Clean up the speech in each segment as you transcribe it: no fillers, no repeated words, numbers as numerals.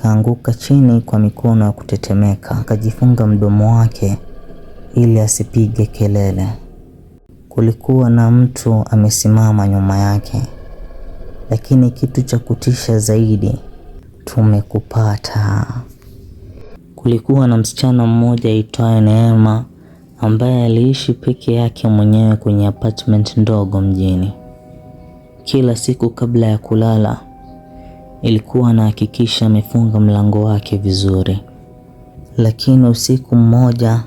ikaanguka chini kwa mikono ya kutetemeka. Akajifunga mdomo wake ili asipige kelele. Kulikuwa na mtu amesimama nyuma yake, lakini kitu cha kutisha zaidi, tumekupata. Kulikuwa na msichana mmoja aitwaye Neema ambaye aliishi peke yake mwenyewe kwenye apartment ndogo mjini. Kila siku kabla ya kulala, ilikuwa anahakikisha amefunga mlango wake vizuri. Lakini usiku mmoja,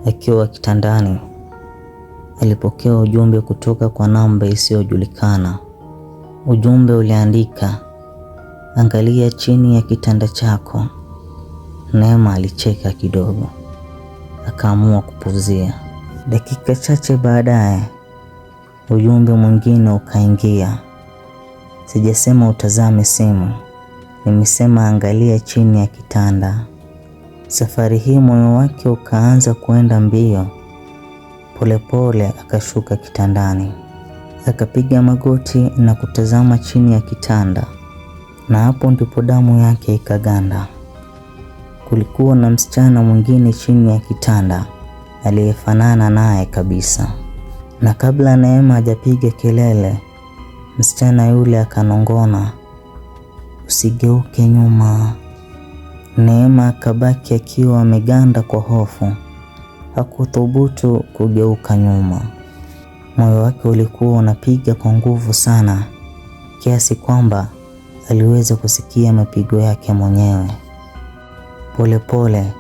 akiwa kitandani, alipokea ujumbe kutoka kwa namba isiyojulikana. Ujumbe uliandika, angalia chini ya kitanda chako. Neema alicheka kidogo, akaamua kupuzia. Dakika chache baadaye, ujumbe mwingine ukaingia. Sijasema utazame simu, nimesema angalia chini ya kitanda. Safari hii moyo wake ukaanza kuenda mbio. Polepole akashuka kitandani, akapiga magoti na kutazama chini ya kitanda, na hapo ndipo damu yake ikaganda. Kulikuwa na msichana mwingine chini ya kitanda aliyefanana naye kabisa, na kabla Neema hajapiga kelele, msichana yule akanong'ona, usigeuke nyuma. Neema akabaki akiwa ameganda kwa hofu, hakuthubutu kugeuka nyuma. Moyo wake ulikuwa unapiga kwa nguvu sana kiasi kwamba aliweza kusikia mapigo yake mwenyewe. Polepole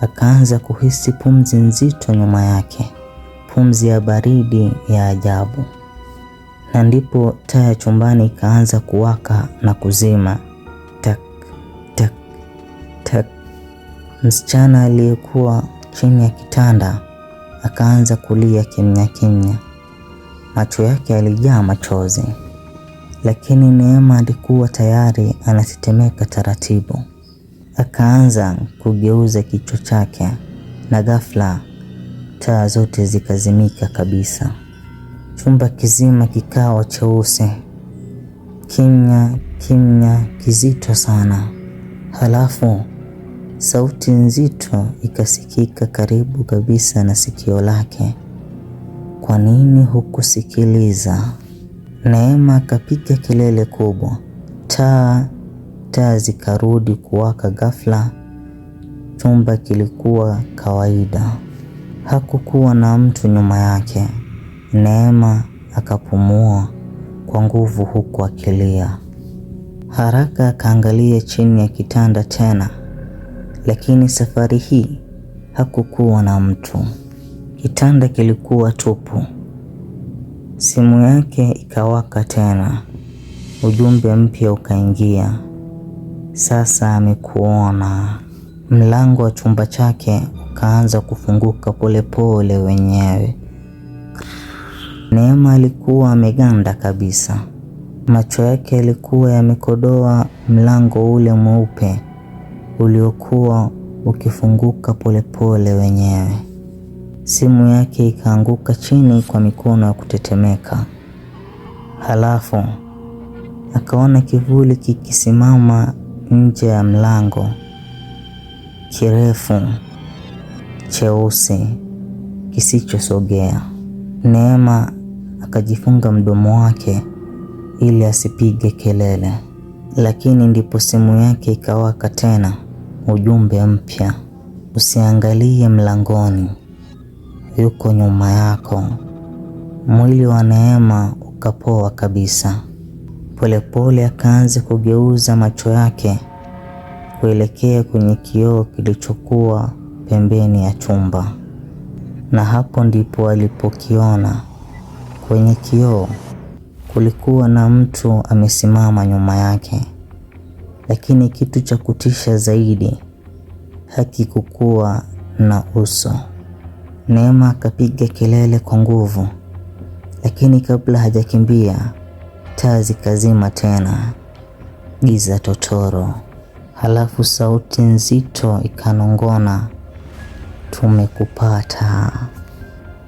akaanza kuhisi pumzi nzito nyuma yake, pumzi ya baridi ya ajabu. Na ndipo taa ya chumbani ikaanza kuwaka na kuzima, tak tak tak. Msichana aliyekuwa chini ya kitanda akaanza kulia kimya kimya, macho yake yalijaa machozi, lakini Neema alikuwa tayari anatetemeka taratibu. Akaanza kugeuza kichwa chake na ghafla taa zote zikazimika kabisa. Chumba kizima kikawa cheusi, kimya kimya kizito sana. Halafu sauti nzito ikasikika karibu kabisa na sikio lake. Kwa nini hukusikiliza? Neema akapiga kelele kubwa. Taa zikarudi kuwaka ghafla. Chumba kilikuwa kawaida. Hakukuwa na mtu nyuma yake. Neema akapumua kwa nguvu huku akilia. Haraka akaangalia chini ya kitanda tena, lakini safari hii hakukuwa na mtu. Kitanda kilikuwa tupu. Simu yake ikawaka tena. Ujumbe mpya ukaingia. Sasa amekuona. Mlango wa chumba chake ukaanza kufunguka polepole wenyewe. Neema alikuwa ameganda kabisa. Macho yake yalikuwa yamekodoa mlango ule mweupe uliokuwa ukifunguka polepole wenyewe. Simu yake ikaanguka chini kwa mikono ya kutetemeka. Halafu akaona kivuli kikisimama nje ya mlango, kirefu, cheusi, kisichosogea. Neema akajifunga mdomo wake ili asipige kelele, lakini ndipo simu yake ikawaka tena, ujumbe mpya: usiangalie mlangoni, yuko nyuma yako. Mwili wa Neema ukapoa kabisa. Polepole akaanza kugeuza macho yake kuelekea kwenye kioo kilichokuwa pembeni ya chumba, na hapo ndipo alipokiona. Kwenye kioo kulikuwa na mtu amesimama nyuma yake, lakini kitu cha kutisha zaidi, hakikukuwa na uso. Neema akapiga kelele kwa nguvu, lakini kabla hajakimbia, taa zikazima tena, giza totoro. Halafu sauti nzito ikanong'ona, tumekupata.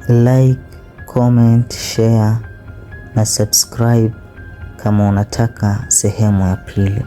Like, comment, share na subscribe kama unataka sehemu ya pili.